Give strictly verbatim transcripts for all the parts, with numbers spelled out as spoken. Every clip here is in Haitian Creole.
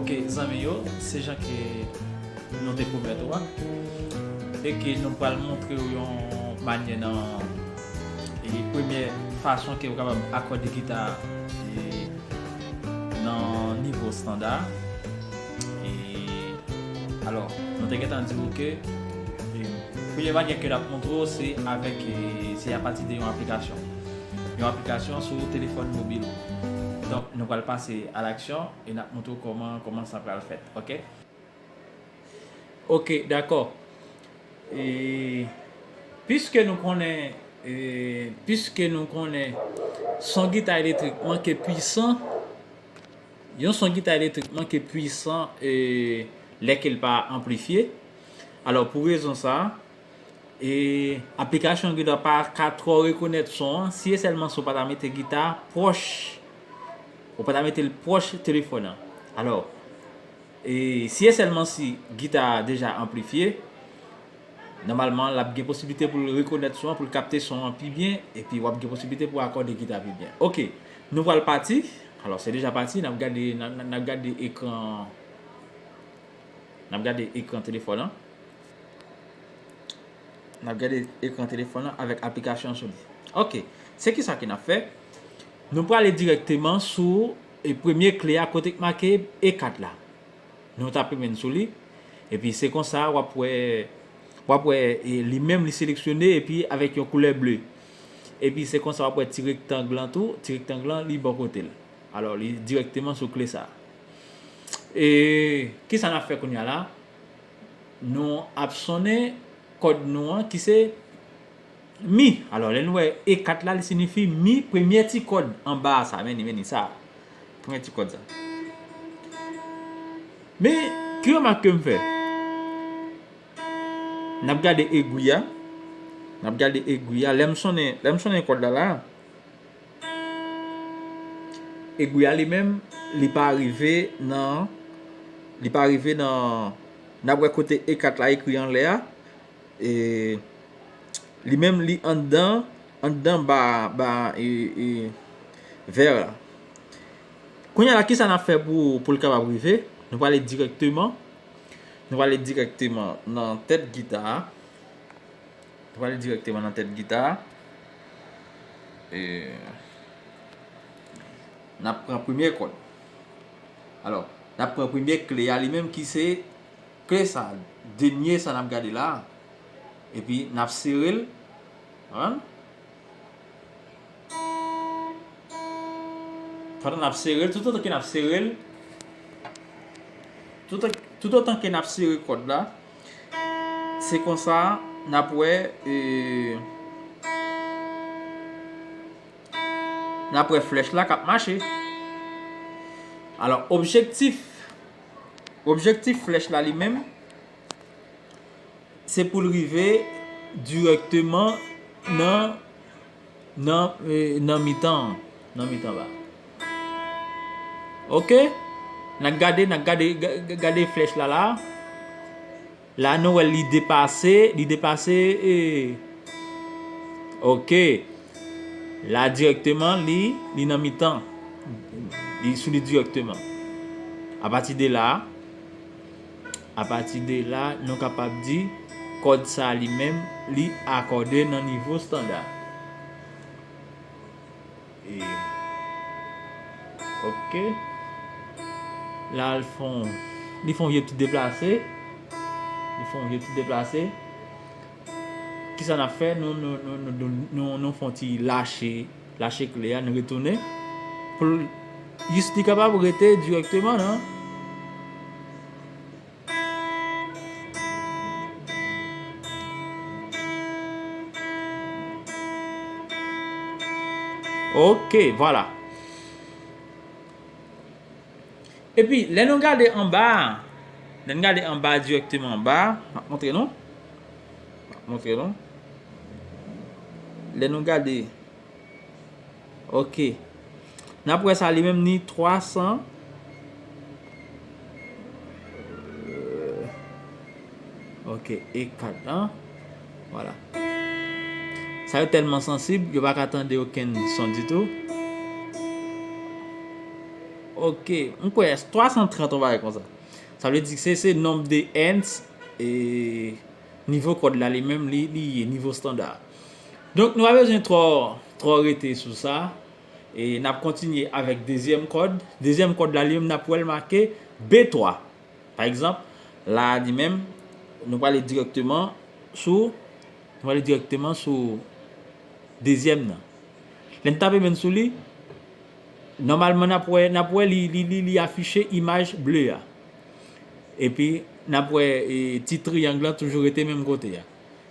Ok, zanmi yo, se jan ke nou te pwomèt ou a, e ke nou pral montre w yon manyè nan, e premyè fason ke ou kapab akòde gita, e nan nivo estanda. E alò, nou te gentan di w ke, e premyè manyè ke n ap montre w se avèk, e se apati de yon aplikasyon. Yon aplikasyon sou telefòn mobil ou. Donk, nou pral pase a laksyon e n ap montre w kòman, kòman sa pral fèt, ok? Ok, dakò. E piske nou konnen, e piske nou konnen son gita elektrik manke pwisan, yon son gita elektrik manke pwisan, e lè ke l pa anplifye. Alò, pou rezon sa a, e aplikasyon gita pa ka twò rekonèt son an si e sèlman si w pa ta mete gita pwòch, ou pa ta mete l pwòch telefòn nan. Alò, e si e sèlman si gita a deja anplifye, nòmalman, l ap gen posiblite pou l rekonèt son an, pou l kapte son an pi byen, epi w ap gen posiblite pou w akòde gita pi byen. Ok, nou pral pati. Alò, se deja pati, n ap gade, n ap, n ap gade ekran, n ap gade ekran telefòn an. N ap gade ekran telefòn nan avèk aplikasyon sou li. Ok, se kisa ke n ap fè? Nou prale dirèkteman sou, e, premye kle a kote k make E kat la. Nou tape menm sou li. Epi se konsa w ap wè, w ap wè, e, li menm li seleksyone epi avèk yon koulè ble. Epi se konsa w ap wè ti rektang lan tou, ti rektang lan li bò kote l. Alò, li dirèkteman sou kle sa. E kisa n ap fè kounye a la? Nou ap sonnen kòd nou an ki se mi. Alò, lè nou wè E kat la, li siyifi mi, premyè ti kòd anba a sa. Men li, men li sa. Premyè ti kòd sa. Men, ki remak ke m fè? N ap gade egwi a. N ap gade egwi a. Lè m sonnen, lè m sonnen kòd la la, egwi a li menm, li pa rive nan, li pa rive nan, n ap wè kote E kat la ekri anlè a, e li menm li anndan, anndan ba, ba, e, e, vè la. Kounye a la, kisa n ap fè pou, pou l kapab rive? Nou prale dirèkteman, nou prale dirèkteman nan tèt gita a. Nou prale dirèkteman nan tèt gita a. E n ap pran premye kòd. Alò, n ap pran premye kle a li menm ki se kle sa, dènye sa n ap gade la. Epi n ap sere l. Konprann? Pandan n ap sere l, toutotan ke n ap sere l, toutotan, toutotan ke n ap sere kòd la, se konsa n ap wè, e, n ap wè flèch la k ap mache. Alò, objektif, objektif flèch la li menm, se pou l rive dirèkteman nan, nan, e, nan mitan an, nan mitan ba. Ok? N a gade, n a gade, ga-, ga-, gade flèch la la. La, nou wè li depase, li depase, e, ok. La, dirèkteman, li, li nan mitan. Li sou li dirèkteman. Apati de la, apati de la, nou kapab di kòd sa li menm, li akòde nan nivo estanda. E, ok. La, l fè yon, li fè yon vye ti deplase. Li fè yon vye ti deplase. Kisa n ap fè? Nou, nou, nou, nou, nou, nou, nou fè yon ti lache, lache kle a, nou retounen. Pou l, jis li kapab rete dirèkteman nan. Ok, vwala. Epi, lè nou gade anba a, lè n gade anba a dirèkteman anba a, m ap montre nou. M ap montre nou. Lè nou gade, ok. N ap wè sa li menm ni twa san. Ok, E kat lan. Vwala. Sa yo tèlman sansib, yo pa ka tande okenn son ditou. Ok, m kwè twa san trant, yon bagay konsa. Sa vle di se, se nonb de ants, e nivo kòd la li menm, li, li ye nivo estanda. Donk, nou pa bezwen twò, twò rete sou sa. E n ap kontinye avèk dezyèm kòd. Dezyèm kòd la, li menm, n ap wè l make B twa. Pa egzanp, la a li menm, nou prale dirèkteman sou, nou prale dirèkteman sou dezyèm nan. Lè n tape menm sou li, nòmalman n ap wè, n ap wè li, li, li, li afiche imaj ble a. Epi, n ap wè, e, ti triyang lan toujou rete menm kote a.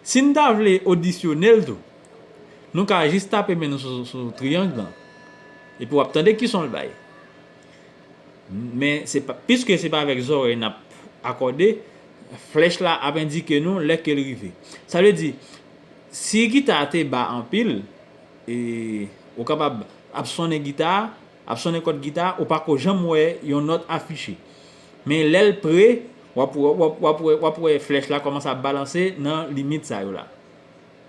Si n ta vle odisyone l tou, nou ka jis tape men nou sou, sou triyang lan. Epi w ap tande ki son l bay. Men se pa, piske se pa avèk zòrèy n ap akòde, flèch la ap endike nou lè ke l rive. Sa vle di, si gita a te ba anpil, e, ou kapab ap sonnen gita a, ap sonnen kòd gita a, ou pa ko janm wè yon nòt afiche. Men lè l pre, w ap, w ap, w ap, w ap wè, w ap wè flèch la kòmanse ap balanse nan limit sa yo la.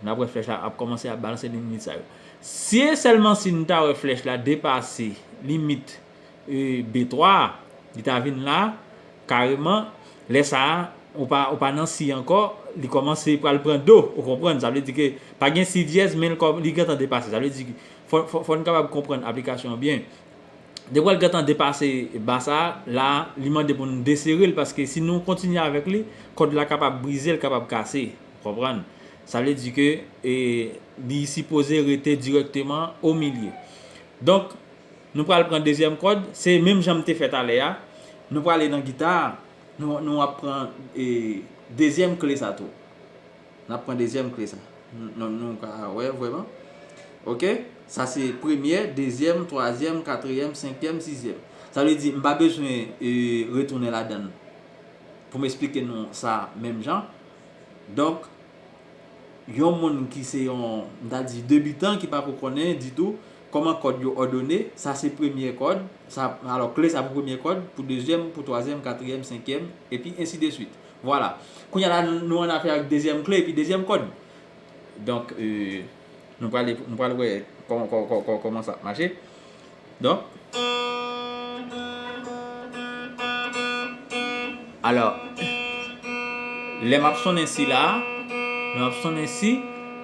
N ap wè flèch la ap kòmanse ap balanse limit sa yo. Si e sèlman si n ta wè flèch la depase limit, e, B twa a, li ta vin la, kareman, lè sa a, ou pa, ou pa nan si ankò, li kòmanse pral pran do, ou konprann? Sa vle di ke pa gen si dyèz, men li kò-, li gentan depase. Sa vle di ke fò, fò, fò n kapab konprann aplikasyon an byen. Depi w al gentan depase ba sa a, la, li mande pou n desere l, paske si nou kontinye avèk li, kòd la kapab brize, l kapab kase. Konprann? Sa vle di ke, e, li sipoze rete dirèkteman o milye. Donk, nou pral pran dezyèm kòd, se menm jan m te fè talè a. Nou prale nan gita a, nou, nou ap pran, e, dezyèm kle sa tou. N ap pran dezyèm kle sa. Nou, nou, nou ka wè vrèman. Ok? Sa se premyè, dezyèm, twazyèm, katriyèm, senkyèm, sizyèm. Sa vle di, m pa bezwen, e, retounen ladan l pou m esplike nou sa menm jan. Donk, yon moun ki se yon, m ta di, debitan, ki pa ko konnen ditou kòman kòd yo òdone, sa se premyè kòd, sa, alò, kle sa pou premyè kòd, pou dezyèm, pou twazyèm, katriyèm, senkyèm, epi ensi de swit. Vwala. Kounye a la, nou, nou annafè ak dezyèm kle epi dezyèm kòd. Donk, e, nou prale, nou pral wè kòman, kò-, kò-, kò-, kòman sa ap mache. Donk, alò, lè m ap sonnen si la, lè m ap sonnen si,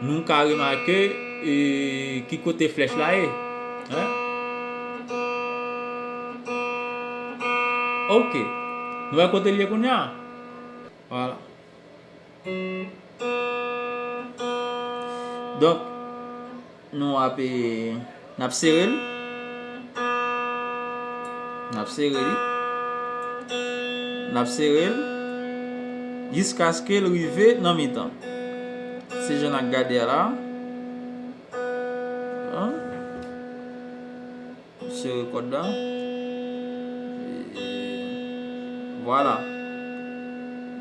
nou ka remake, e, ki kote flèch la ye. Hein? Ok. Nou wè kote l ye kounye a? Vwala. Donk, nou ap, e, n ap sere l. N ap sere li. N ap sere l jiskaske l rive nan mitan. Se jan n ap gade a la. Hein? Sere kòd la. E, vwala.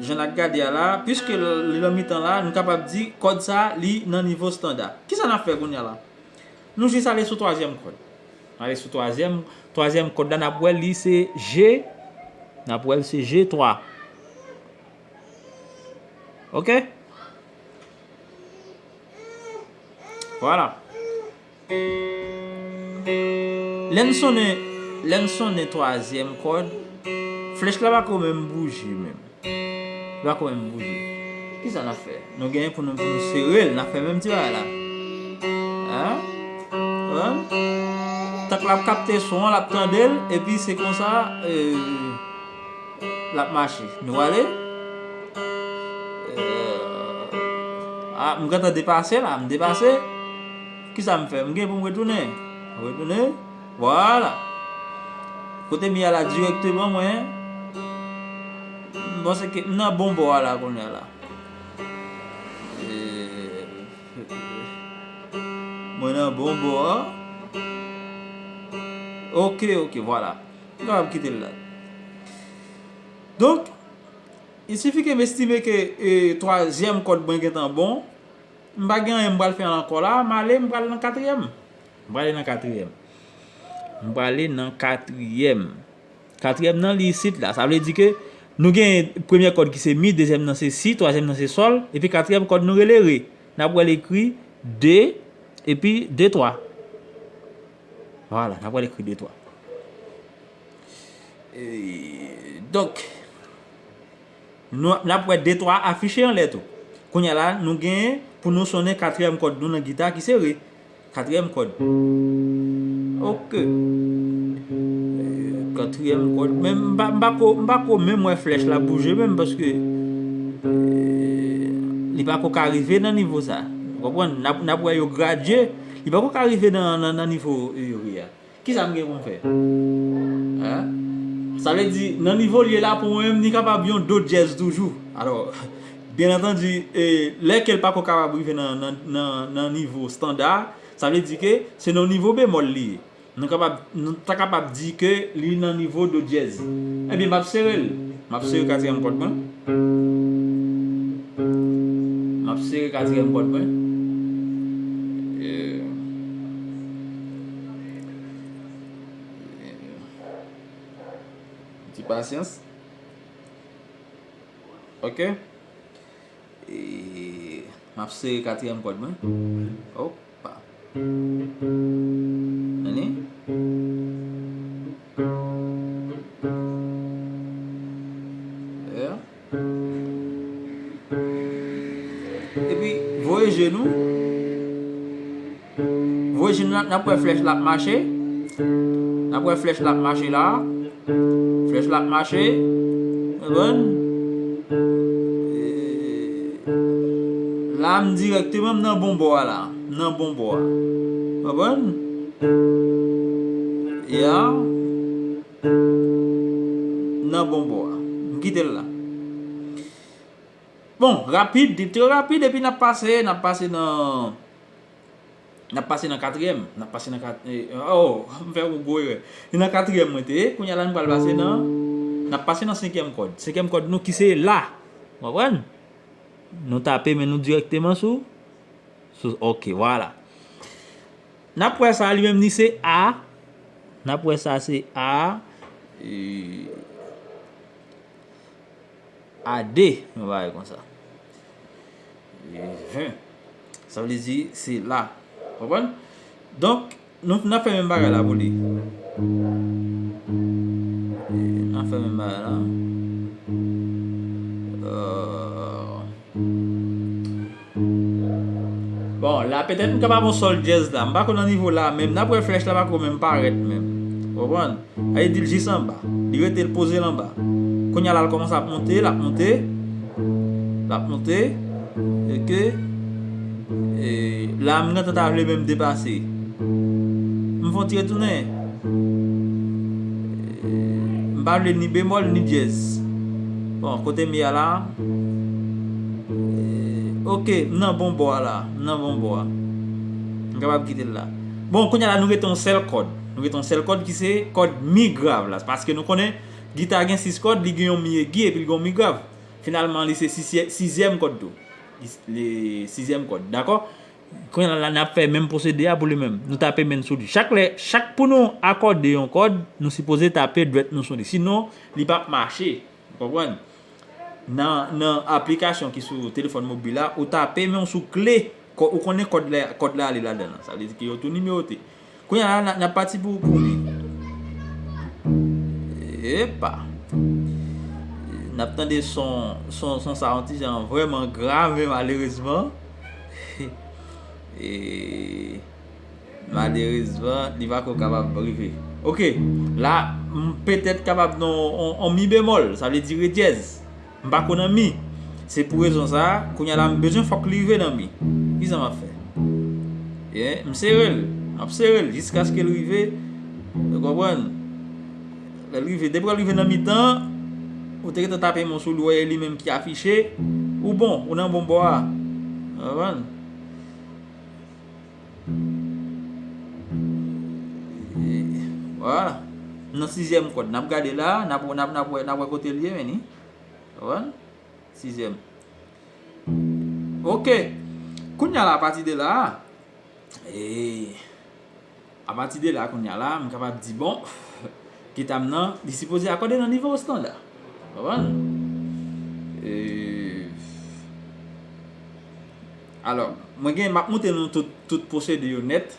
Jan n ap gade a la, piske l, li nan mitan la, nou kapab di kòd sa a, li nan nivo estanda. Kisa n ap fè kounye a la? Nou jis ale sou twazyèm kòd. Ale sou twazyèm, twazyèm kòd la, n ap wè li se G, n ap wè l se G twa. Ok? Vwala. Lè n sonnen, lè n sonnen twazyèm kòd, flèch la pa ko menm bouje menm. Li pa ko menm bouje. Kisa n ap fè? Nou genyen pou nou, pou nou sere l, n ap fè menm ti bagay la. Hein? Konprann? Tank l ap kapte son an, l ap tande l, epi se konsa, e, l ap mache. Nou prale? E, a, m gentan depase la, m depase. Kisa m fè? M gen pou m retounen. Retounen. Vwala. Kote m ye a la dirèkteman, mwen, m panse ke m nan bon bò a la kounye a la. E, mwen nan bon bò a. Ok, ok, vwala. M kapab kite l la. Donk, il suffit ke m estime ke, e, twazyèm kòd mwen gentan bon. M pa gen anyen m pral fè ankò la, m ale, m pral nan katriyèm. M prale nan katriyèm. M prale nan katriyèm. Katriyèm nan, li isit la. Sa vle di ke nou gen premyè kòd ki se mi, dezyèm nan se si, twazyèm nan se sòl, epi katriyèm kòd nou rele re. N ap wè l ekri de, epi de twa. Vwala, n ap wè l ekri de twa. E, donk, nou, n ap wè de twa afiche anlè tou. Kounye a la, nou genyen pou nou sonnen katriyèm kòd nou nan gita ki se re. Katriyèm kòd. Ok. E, katriyèm kòd. Men m pa, m pa ko, m pa ko menm wè flèch la bouje menm paske, e, li pa ko ka rive nan nivo sa. Ou konprann? N ap, n ap wè yo gradye. Li pa ko ka rive nan, nan, nan nivo re a. Kisa m gen pou m fè? Hein? Sa vle di, nan nivo l ye la pou mwen menm, li kapab yon do dyèz toujou. Alò, byen antandi, e, lè ke l pa ko kapab rive nan, nan, nan, nan nivo estanda, sa vle di ke se nan nivo bemòl li ye. Nou kapab, nou ta kapab di ke li nan nivo do dyèz. Ebyen, m ap sere l. M ap sere katriyèm kòd mwen. M ap sere katriyèm kòd mwen. E, ti pasyans. Ok. E, m ap sere katriyèm kòd mwen. Opa. Tande? Yeah. Epi, voye je nou. Voye je nou, n ap wè flèch la ap mache. N ap wè flèch la ap mache la. Flèch la ap mache. Konprann? E, la, m dirèkteman, m nan bon bò a la. M nan bon bò a. Konprann? Ya. M nan bon bò a. M kite l la. Bon, rapid, li trè rapid, epi n ap pase, n ap pase nan, n ap pase nan katriyèm, n ap pase nan kat-, e, oh, m fè yon gwo erè. E nan katriyèm mwen te ye, kounye a la nou pral pase nan, n ap pase nan senkyèm kòd. Senkyèm kòd nou ki se la. Ou konprann? Nou tape men nou dirèkteman sou, sou, ok, vwala. N ap wè sa li menm li se A. N ap wè sa se A. E, A de, yon bagay konsa. Ehe. Sa vle di, se la. Konprann? Donk, nou, n ap fè menm bagay la pou li. E, n ap fè menm bagay la. Euh, Bon, la petèt m kapab yon sòl dyèz la. M pa ko nan nivo la menm. N ap wè flèch la pa ko menm parèt menm. Ou konprann? Sa vle di l jis anba. Li rete l poze l anba. Kounye a la l kòmanse ap monte, l ap monte. L ap monte. E ke, e, la m gentan ta vle menm depase. M fè yon ti retounen. E, m pa vle ni bemòl ni dyèz. Bon, kote m ye a la. E, ok, m nan bon bò a la. M nan bon bò a. M kapab kite l la. Bon, kounye a la, nou rete yon sèl kòd. Nou rete yon sèl kòd ki se kòd mi grav la. Paske nou konnen gita gen sis kòd, li gen yon mi egi epi l gen yon mi grav. Finalman, li se sisyè-, sizyèm kòd tou. Li, li sizyèm kòd, dakò? Kounye a la, n ap fè menm pwosedi a pou li menm. Nou tape men n sou li. Chak lè, chak pou nou akòde yon kòd, nou sipoze tape dwèt nou sou li. Sinon, li p ap mache. Ou konprann? Nan, nan aplikasyon ki sou telefòn mobil la, ou tape men w sou kle. Kò-, ou konnen kòd la, kòd la ale ladan l. Sa vle di ke yo tou nimewote. Kounye a la, n ap, n ap pati pou, pou li. Epa. N ap tande son, son, son sa yon ti jan vrèman grav, men malerezman. E, malerezman, li pa ko kapab rive. Ok, la, m petèt kapab nan yon, yon, yon mi bemòl, sa vle di re dyèz. M pa ko nan mi. Se pou rezon sa a, kounye a la, m bezwen fòk li rive nan mi. Kisa m ap fè? Ye, m sere l. M ap sere l jiskaske l rive. Ou konprann? Lè l rive, depi l rive nan mitan, ou te gentan tape men w sou li, w wè e li menm ki afiche. Ou bon, ou nan bon bò a. Ou konprann? E, vwala. Nan sizyèm kòd. N ap gade la, n ap, n ap, n ap wè, n ap wè kote l ye, men ni. Konprann? Sizyèm. Ok. Kounye a la, apati de la a, e, apati de la, kounye a la, m kapab di, bon, gita m nan, li sipoze akòde nan nivo estanda. Konprann? E, alò, mwen gen, m ap montre nou tout, tout pwosedi yo nèt.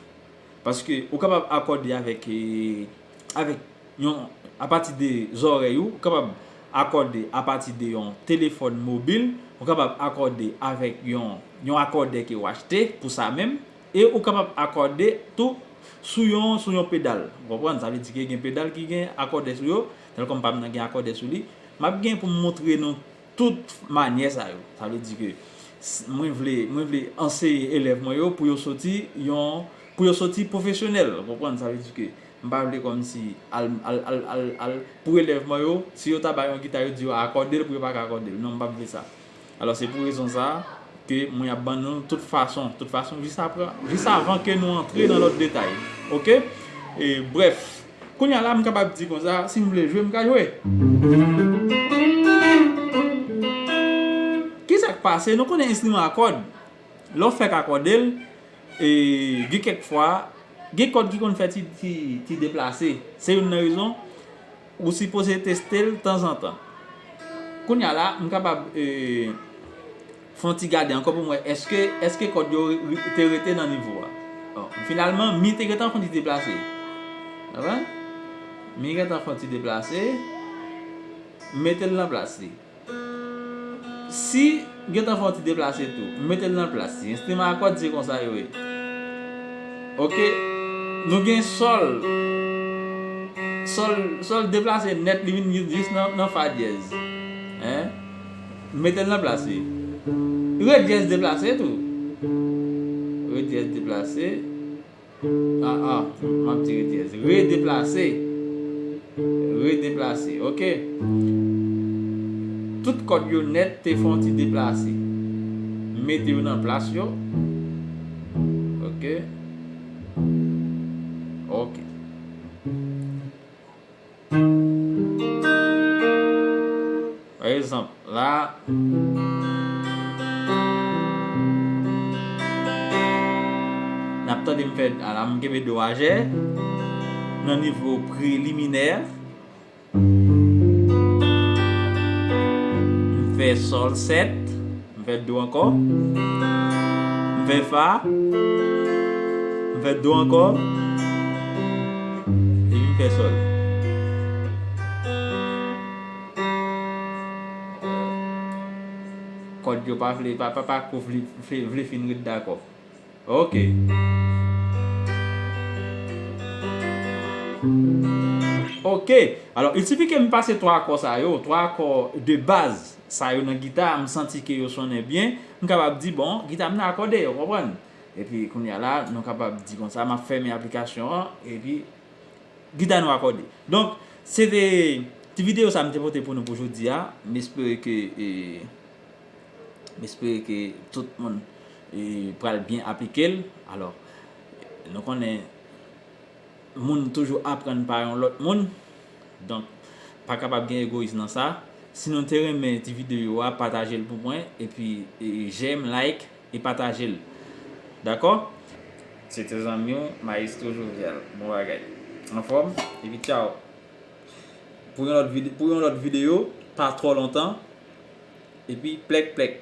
Paske ou kapab akòde avèk, e, avèk yon, apati de zòrèy ou, ou kapab akòde apati de yon telefòn mobil, ou kapab akòde avèk yon, yon akòdè ke w achte pou sa menm, e ou kapab akòde tou sou yon, sou yon pedal. Ou konprann? Sa vle di ke gen pedal ki gen akòdè sou yo, tèlkòm pa m nan gen akòdè sou li. M ap gen pou m montre nou tout manyè sa yo. Sa vle di ke s- mwen vle, mwen vle anseye elèv mwen yo pou yo soti yon, pou yo soti pwofesyonèl. Ou konprann? Sa vle di ke m pa vle kòmsi al, al, al, al, al, pou elèv mwen yo, si yo ta bay yon gita, yo di yo akòde l pou yo pa ka akòde l. Non, m p ap vle sa. Alò, se pou rezon sa a ke mwen ap ban nou tout fason, tout fason, jis apre, jis avan ke nou antre nan lòt detay. Oke? E, brèf, kounye a la, m kapab di konsa, si m vle jwe, m ka jwe. Kisa k pase? Nou konnen enstriman a kòd. Lè w fèk akòde l, e, gen kèk fwa, gen kòd ki konn fè ti, ti, ti deplase. Se youn nan rezon ou sipoze teste l tanzantan. Kounye a la, m kapab, e, fè yon ti gade ankò pou m wè èske, èske kòd yo re- te rete nan nivo a. Bon, finalman, mi te gentan fè yon ti deplase. Konprann? Mi gentan fè yon ti deplase. M mete l nan plas li. Si gentan fè yon ti deplase tou, m mete l nan plas li. Enstriman a kòd se konsa yo ye. Oke, nou gen sòl. Sòl, sòl deplase nèt, li vin jis nan, nan fa dyèz. Hein? M mete l nan plas li. Re dyèz deplase tou. Re dyèz deplase. Ah, ah, m ap di re dyèz. Re deplase. Re deplase, oke. Tout kòd yo nèt te fè yon ti deplase. M mete yo nan plas yo. Oke. Oke. Pa egzanp, la, n ap tande m fè, ala m kenbe do majè nan nivo preliminè. M fè sòl sèt. M fè do ankò. M fè fa. M fè do ankò. Epi m fè sòl. Kòd yo pa vle, pa, pa, pa ko vle, vle, vle fin ret dakò. Oke. Oke. Alò, il sifi ke m pase twa akò sa yo, twa akò de baz sa yo nan gita, m santi ke yo sonnen byen, m kapab di, bon, gita m nan akòde, ou konprann? Epi, kounye a la, nou kapab di konsa, m ap fèmen aplikasyon an, epi gita nou akòde. Donk, se te ti videyo sa m te pote pou nou pou jodi a. M espere ke, e, m espere ke tout moun, e, pral byen aplike l. Alò, nou konnen moun toujou aprann pa yon lòt moun. Donk, pa kapab gen egoyis nan sa. Si nou te renmen ti videyo a, pataje l pou mwen. Epi, e, j'aime, like e pataje l. Dakò? Se te zanmi w, Maestro Jovial. Bon bagay. Anfòm? Epi tchaw. Pou yon lòt vide- pou yon lòt videyo, pa twò lontan. Epi plèk plèk.